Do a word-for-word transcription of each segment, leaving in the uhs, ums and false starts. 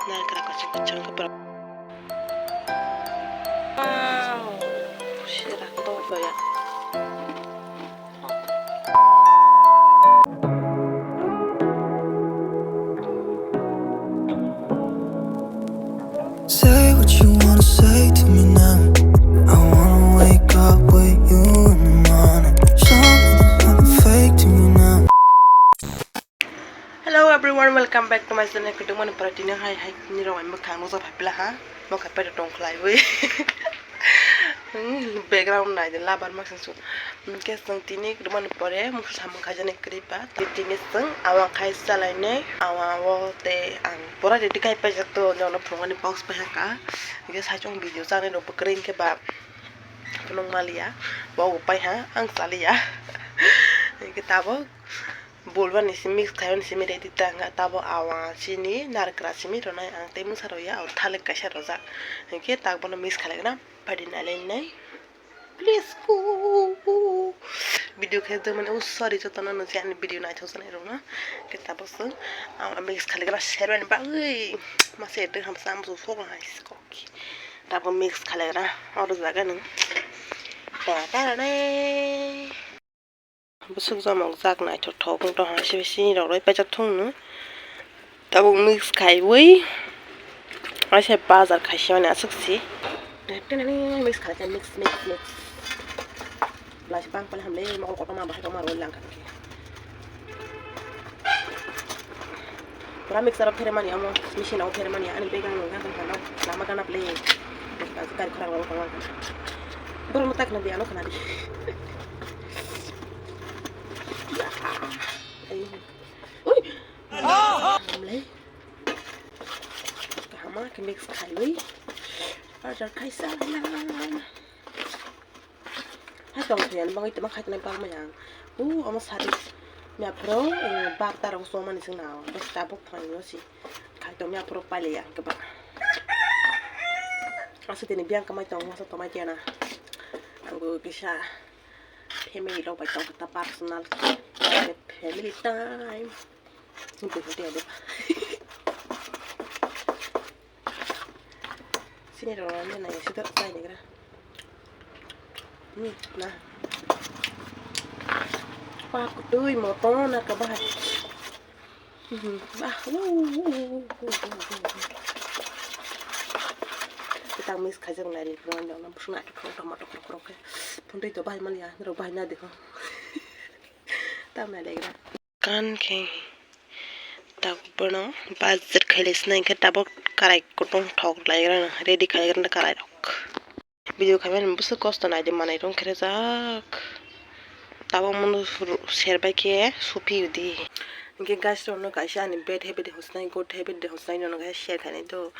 Narikra kwchwng kwchwng khe pura. Wow, sera to baya. Say what you wanna say to me now. I wanna wake up with you in the morning. Something happened fake to me now. Hello everyone, welcome back to my channel. Kwdwngmani pore tini hai hai ni rok ang bwkhang nukjak phai pila ha. Bwkha pai tong khlai wi. Background nai de labar ma sing su. Hwnkhe chwng tini kwdwngmani pore mungsa samung khaijani kwrwi ba. Tei tini chwng awa khai chalainai. Awa o tei ang pura ready khai paijak to, jono phunukmani box pai hakha. Hwnkhe saichung video chanai rok bwkrwi hwnkhe ba phunuk maliya. Bo bo pai ha, ang chaliya. Hwnkhe tabuk Bulbani se mix khaiyoni simi ready ta wngkha, tabo awa, chini, narikra simi rwnai ang tei mungsa rwya, o thalik kaisa rwjak. Hinkhe tak bono mix khalaikhwna phaidi nailainai. Please go. Video khe jemani, oh sorry, jotono nukjaknai video naithok jaknai rokno. Hinkhe tabuk chwng awa mix khalaikhwna sermani bagwi masa etwi hamsa amsuk sok hai se kokki. Tabuk mix khalaikhwna oro jaga nung. Ta ta ra nai. Bwswk jomok jak naithothok wng tong hai se, sini rok rwi paijak thung no. Tabuk mix khaiwi waisa bazar khaisi mani aswk si. Mix khalai khe mix, mix, mix. Belai se bang pale hamle mokol kotorma bahai tongma rwi lang kha. Pura mixer o pheremani amo, machine o pheremani ani bag ang nang nang lama gana play. Gari khorang rok tong ang. Borok no tak na di ano khana di. Ui. Amle. Kahama ke mix khai ui. Order khai sa na. Hai tong thai ani bagwi tongma khai tongnai bangma yang. U omo sari miya phoro, eh, bak tarok chomani chwng na o. Bwswk tabuk phaino si khai tong miya phoro pailiya ang khe ba. Aswk tini biyang kwmai tong masa tongmai khe na. Ang bo kisa family rok bai tong kha ta personal family time. Hwnkhe hwnkhe abo. Sini rwna nai sida chai ni gra. Hmm, na. Pak tui moto na ka bahai. Hmm, bah. Kita mix khaijak nai ni pura nang nang suna tomato krok krok khe. Phundui to bahai maliya, rok bahai na dekho. Tam nai legra. Kan khe tabuk bono bazar khailai sinai khe tabuk karai kutung thok lai rwna ready khai rwna karai rok. Video khaimani bwswk kosto naidi manai rok khe rwjak. Tabuk mono serbai khe suphi di. Hinkhe guys rok no kaisa ani bad habit de hosnai, good habit de hosnai nono khe share khainai do.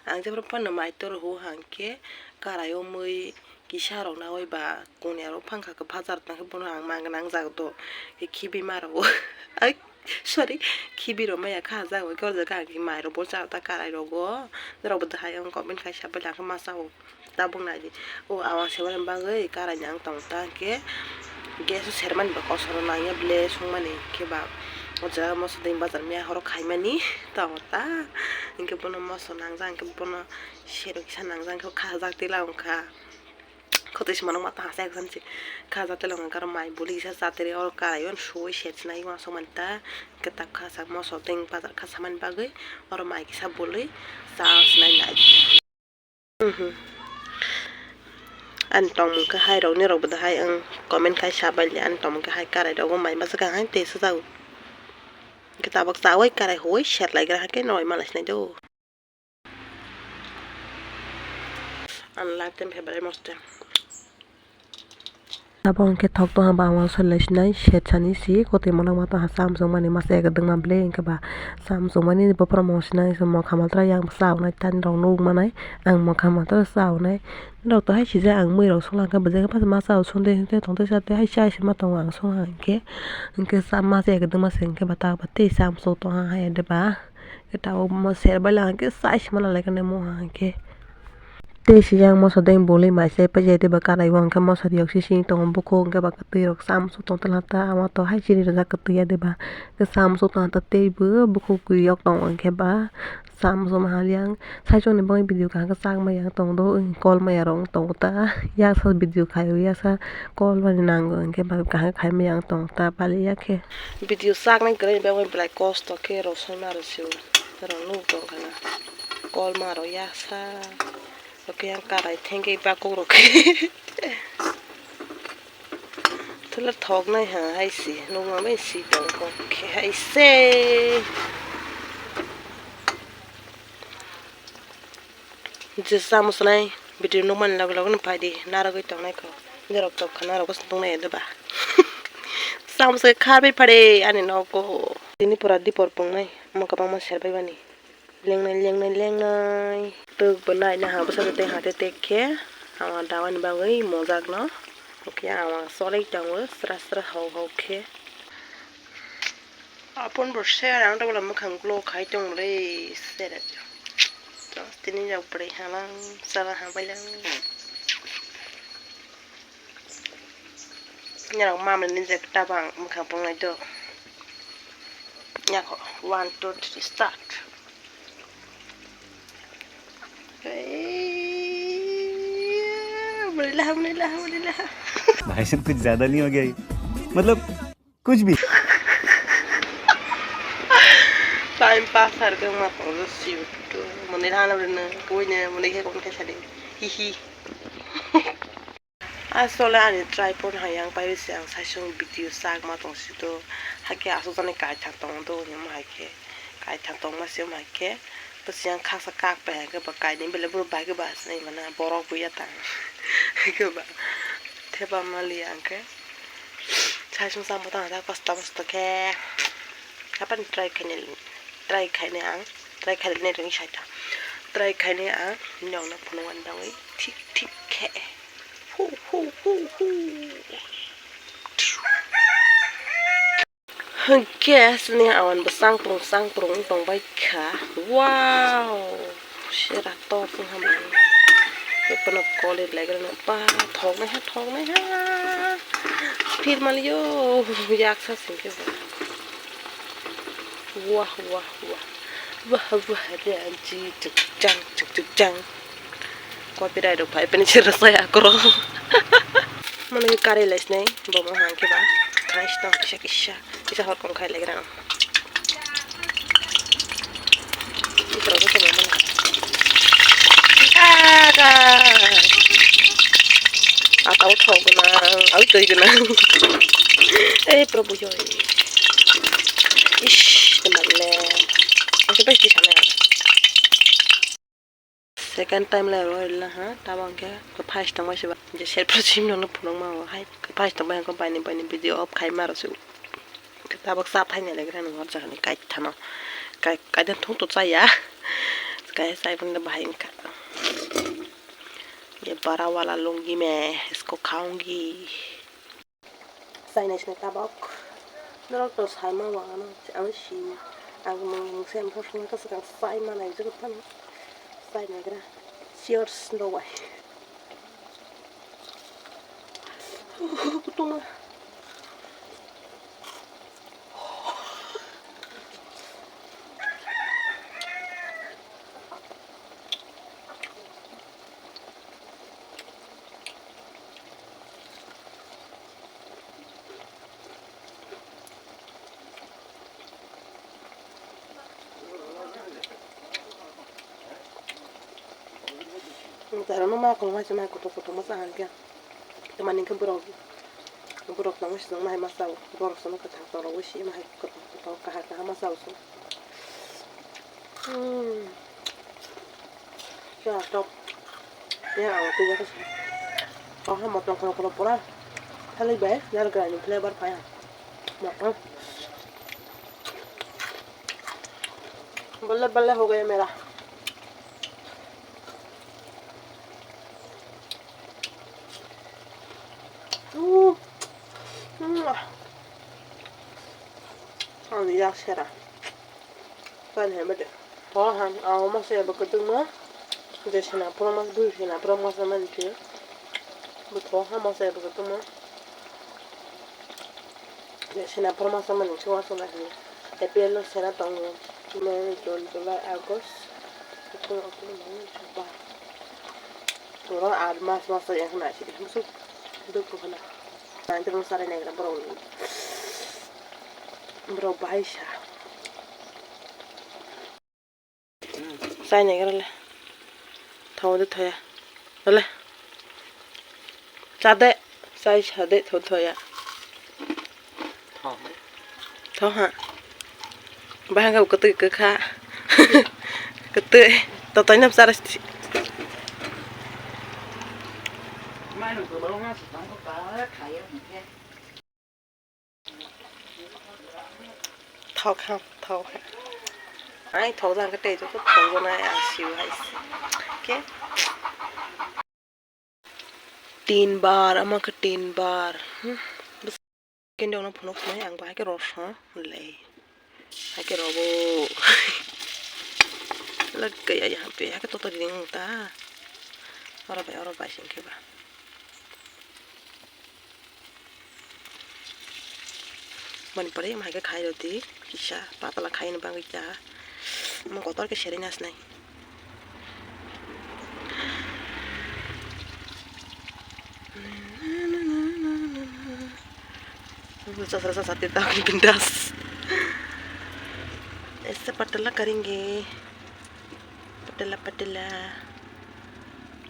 Ang jeboro phano mai toro hu hang khe karai o mui kisa rok nawi ba kunya rok phangkha khe phajar tang khe bono ang mang nang jak do. Khe khibi ma rok o. Ai, sorry, khibi rok maya kha jak o. Khe o jaga ang khe mai rok bo cha ta karai rok o. Norok bo dahai ang comment khai sabai lang khe ma cha o. Tabuk nai di. O awa se mani bagwi karai ni ang tong ta khe gas o sermani ba kosoro nang ya ble songmani khe ba. O jaga moso ding bazar miya horo khaimani tong ta. Hinkhe bono moso nang jak hinkhe bono serok kisa nang jak hinkhe kha jak tila wng kha. Khotoi se manok ma tang sa exam se kha jate long karo mai boli kisa jate re oro karai on suwi set sinai uansuk mani ta khe tak kha sak moso teng bazar kha samani bagwi oro mai kisa boli cha sinai nai. Mhm. Ani tongmung khe hai rok ni rok bo dahai ang comment khai sa bai le ani tongmung khe hai karai rogo mai masa kha hai tei sa jago. Khe tabuk chawi karai huwi set lai gra hai khe noi malai sinai do. Ang life time favorite mosto. Abo hwnkhe thok tongha ba ang uansuk lai sinai set sani si kotoi mwnakma tongha chamchwng mani masa eka dwngma ble hwnkhe ba chamchwng mani bophorok mung sinai se mokha mantra yang cha onai tani rok nuk manai ang mokha mantra cha onai norok to hai sijak ang mui rok songla hwnkhe bwjai khe masa o songde songde tongde chate hai chai se ma tongo ang songha hwnkhe hwnkhe masa eka dwngma se hwnkhe ba ta ba tei chamchwng tongha hai de ba. Khe tabuk mo ser bai lang khe chai se mana lai khe mo hang khe. Tei siyang moso deng bolwi mai se paijak de ba kanai o hwnkhe moso riyok sising tongo bukhuk hwnkhe ba kwtwi rok sa muchung tong tala ta ama to hai chini rijak kwtwi ya de ba khe sa muchung tong ta tei bo bukhuk riyok tongo hwnkhe ba sa muchung ma haliang saichung ni bagwi video kaham khe chak maya wng tongo do kol maya rok wng tongo ta yaksa video khai o yaksa kol mani nango hwnkhe ba kaham khai maya wng tongo ta pali ya khe video chak nai kwrwi bagwi belai kosto khe rosoi ma rw se o rw nuk tong kha na kol ma rw yaksa. Oke, ang karai thengwi bakuk rok khe. Tula thok nai ha hai si, nukma bai si tong kok khe hai se. Je samus nai video nukmani loge loge no phai di, narwgwi tong nai kho. Norok tok kha, norok bwswk tong nai de ba. Samus khe kharwi phade ani nogo. Tini pura dipor pung nai, omo kwbangma serbai bani. Lengnai, lengnai, lengnai. Twk bo naina ha bwsa tei ha tei tek khe. Ama dawani bagwi mojak no. Hwnkhe ama solai tongo sra sra hau hau khe. Apon bo ser ang tongla mwkhang glow khai tongmani sere. Tini jak bwrwi halang sala ha bailang. Norok mamani je tabang mwkhang pungnai do. Yako, one, two, three, start. Bwrwi laha, bwrwi laha, bwrwi laha. भाई साहब, कुछ ज्यादा नहीं हो गया ये? मतलब, कुछ भी। Time pass har ke ma tong siu. Mani lana bwrwi na, koi na, mani khe kon khe sadi. Hi hi. Asole ani tripod hai yang pai se ang saisung video sak ma tong si do. Hakhe asuk jani kaithang tong do hinwi ma hai khe. Kaithang tong ma se ma hai khe. To siang khaksa kak pai hai khe ba kainwi bele bro bai khe ba sinai mana borok buya tang. Hai khe ba theba mali ang khe. Saisung sa ma tang da kosto mosto khe. Kapan try khainai, try khainai ang, try khainai rwngwi saita. Try khainai ang, nokno phunukmani bagwi thik thik khe. Hu, hu, hu, hu. Hwnkhe chini awan bo changprung changprung wng tongbai kha. Wow! Sera top wngha mani. Tei phano koli legrano ba thoknaiha, thoknaiha. Phir maliyo yaksa singkhe ba. Wah, wah, wah. Wah, wah, ranji, chuk, chang, chuk, chuk, chang. Copyright rok phai phani se rwchaya akorok. Mani kari lai sinai, bo mo hang khe ba. Khai sitong kisa kisa, kisa hor kom khai lai gra. Ipro ko sobo mani. Aga. Ata o thok gwnang, ai twi gwnang. Ei, Prabhu, joi. Ish, teman le. Ang khe bai ti sana. Second time le roi la ha, tamo ang khe first time bai se ba. Je ser pro sim no phunuk ma o hai. First time bai ang khe bai ni bai ni video off khai ma ro su. Tabuk cha thai nai le gra nang hor jagani kai thano. Kai, kai den thung to cha ya. Kai sai bun da bahai wngkha. Ye bara wala lungi me, isko khaungi. Chainai sinai tabuk. Norok to sai ma wang ano, ano si. Ang mung mung se ang thosong ka sakang sai ma nai jagad thano. Sai nai gra. Cheers do wai. Kutuma. Tara no ma kong ma se ma kutuk kutuk ma sa han kya. Tamani khe borok, borok tongma se tongma hai ma sao, borok sono kwthang tong rogwi si ma hai kwthang kwthang kahar kahar ma sao se. Hmm. Ya, top. Ya, ang twi jakhe se. Kok ha motong kono kono pura. Thalik bai, jar gani flavor phai ha. Motong. Balle balle ho gaya mera. Hmm. Hmm. Ang yak sera. Pan hai mate. Ho han, aw ma se ba kutung ma. Je sena pura mas, bui sena pura mas mani khe. Butho ha mas ai butho tongma. Je sena pura mas mani khe wansuk nai khe. April no sena tongo. May, June, July, August, September, October, November, December. Toro aat mas mas ya khna sidi. Musu duk khna. Nanti rung sarai nai khe borok. Borok bahai sa. Chai nai khe le. Thao de thoya. Dole. Cha de. Chai sa de tho thoya. Thao ha. Bahai khe kwtwi kwkha. Kwtwi. Totoi no chara. Thok ha, thok ha. Ai thok jang khe tei joto thok jana ai ang siu hai se. Ke. Tin bar, ama khe tin bar. Hmm. Kendok no phunuk sinai ang bahai khe rosong le. Hai khe robo. Lagaya ya, ya khe toto ring ta. Oro bai, oro bai sing khe ba. Mani pore ma hai khe khai rw di, kisa patala khai ni bagwi ta. Mo kotor khe serei nasnai. Sasra sasra te tak bindas. Ese patala karinge. Patala patala.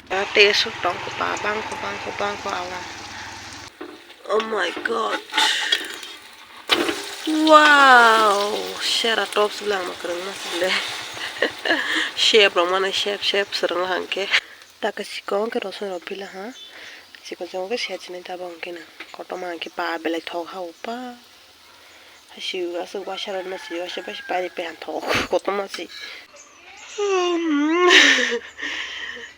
Ate esok tong ko pa bang ko bang ko bang ko awa. Oh my god. Wow, sera top sila ma kereng ma sile. Chef rok mane chef chef sereng hangke. Taka sikong ke rosun rok pila ha. Sikong sikong ke sia chinai tabang ke na. Kotorma hangke pa belai thok ha upa. Siu aswk waisa rok no siu waisa bai pai pai han thok kotorma si.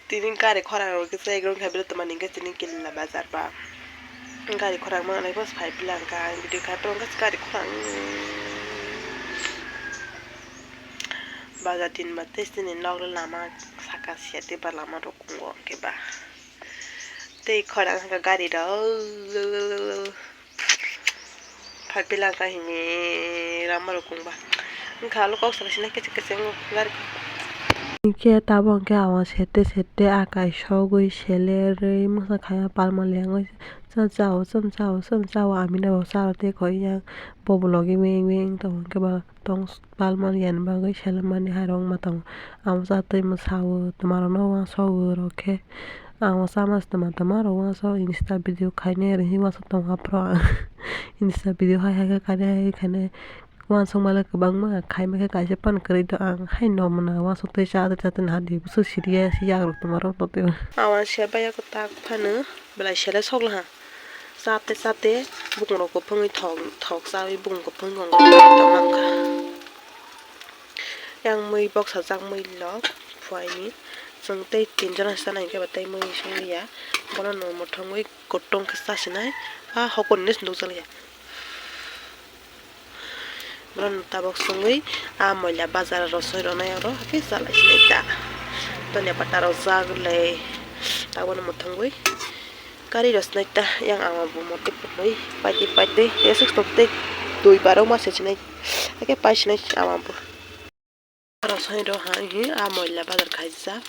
Tini gari khorang rok kisa egrong khai bwlai tongmani hwnkhe tini Kerala bazar ba. Gari khorang mangnai bw phai bwlai hwnkha ang video khai tongo gari khorang. Bazar din ba tei chini nok le lama saka sia tei ba lama rok kungo hwnkhe ba. Tei khorang hwnkha gari rok. Phai pila kahini rama rok kung ba. Wngkha alo kok saka sina kichik kichik wng gari. Hinkhe tabuk hinkhe awan sete sete akai sogwi selerwi mwsa khaima palma lengwi cha chao chwng chao chwng chao amina bo charo tei koi yang bobo logi weng weng tongo hinkhe ba tong palma liyani bagwi selemani hai rok wngma tongo. Amo cha twi mwsao twma rokno uansukgo rok khe. Ang o chama se twma twma rok uansuk insta video khainai rw hinwi uansuk tongo aphuru ang insta video hai hai khe khainai hai khainai uansuk malik kwbangma khaima khe kaisa phano kwrwi do ang haino mwnwi uansuk twi cha twi cha twi nahardi bwswk siriya se yakrok twma rok totwi. Awan se baiya kwtak phano belai sele sok laha chate chate bukung rok kwphwngwi thok thok chawi bukung kwphwng tongkha. Yang mui boksajak mui lok phuaini chwng tei tinjon hai chana hinkhe bo tei mui songya bono no mwthangwi kutung khe chasinai a hokor hinwi se nukjakya. Bono tabok songwi a moila bazar rosoi ronai oro hake chalai sinai ta donya pata rok jak le taboni mwthangwi. Gari rok swnai ta yang ama bo mote pwnwi paitwi paitwi tei aswk tok tei twi barok ma se sinai ake pai sinai ama bo. Rosoi rok hai hi a moila bazar khaijak.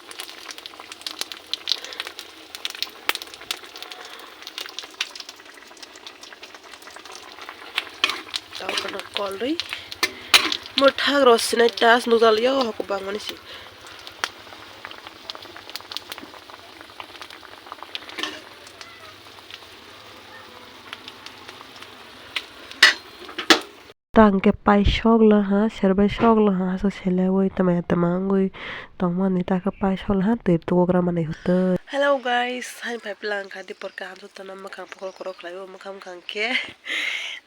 Tei kono kolwi mwthak rok sinai ta nukjagwi o hokbangmani se. Tang khe paisok lwha, serbai sok lwha, aswk seleui twmai twmai wngwi tongmani, ta khe paisok lwha twi tukugra manwi hwtwi. Hello guys, haini phai plang kha dipor kaham jotono mwkhang phokol korok khlaiwi mwkhang mwkhang khe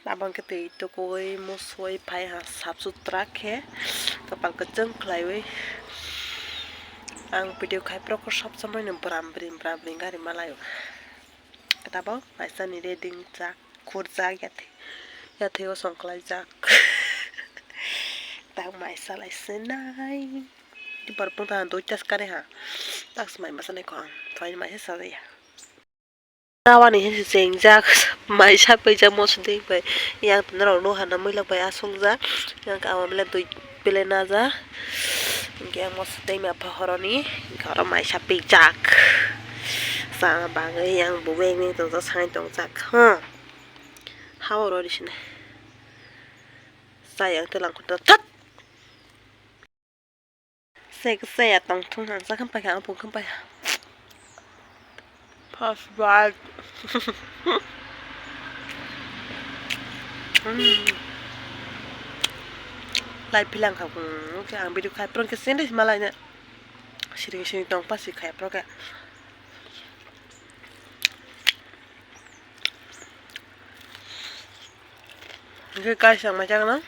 tabang khe twi tukuui musui phai ha sap sutra khe kapal kwchwng khlaiwi ang video khai phuru khe sob somoi no bram brim bram brim gari malaio. Tabok maisani reding jak khurjak yathai yathai o songkhlaijak. Tak maisa lai sinai. Tipar pung ta dui tas kare ha. Tak smai masa nai ko ang. Thoi mai sa ya. Tawani he se chengjak, mai sapijak moso dei bai. Yang tini rok no hana muilok bai asongjak. Yang ka ama bele dui bele naja. Yang moso dei ma pha horoni. Yang oro mai sapijak. Sa bangwi yang bubeng ni tongjak, sai tongjak. Huh. Hawa rori sini. Sa yang telang kota. Thot. Sek saya tong thung hang sa khampai kha, apung khampai kha. First bite. Hmm. Lai philang kha, hmm, okay, ang video khai prong ke sende malai na. Siring siring tong pa si khai prong ke. Hingke kaisa ang mai chakna.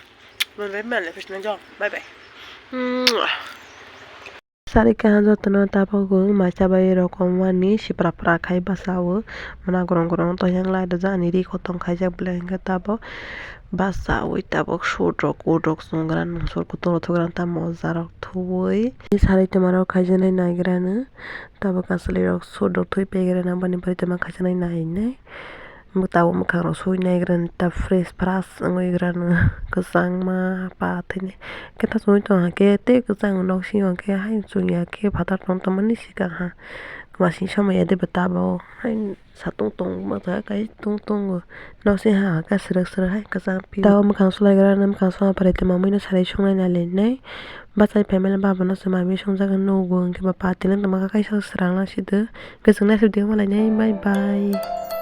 Bye bye. Sari kaha jotono tabok bo mai chabai rok wngmani sipra pra khai basa o. Mona gorong gorong to yang lai rijak ani ri kotor khaijak belai hingke tabok basa oi tabok sut rok kut rok chungrani sut kotor rok tamo moja rok thuwi sari tongma rok khaijaknai naigrani. Tabok kasalai rok sut rok thui pegre na bani pore tongma khaijaknai nai nai. Bo tabok mwkhang rok sui nai gra ta fresh fresh wngwi gra no kwchangma pa thwini khe ta chumui tong khe tei kwchang nok sio khe hai chwng ya khe phatar tong tongmani swkang ha. Masing somoi ya de bo tabok hai satung tong ma kha kai tung tongo. Nok sing ha khe srwk srwk hai kwchang pio. Tabok mwkhang sulai gra no mwkhang soma pore tongma mui no sarai sungnai nai lai nai. Bachai family baba no se mamui songjago nugo hwnkhe ba patino tongma khe kaisa swrang nang side. Kwchwng naisik de malainai bye bye.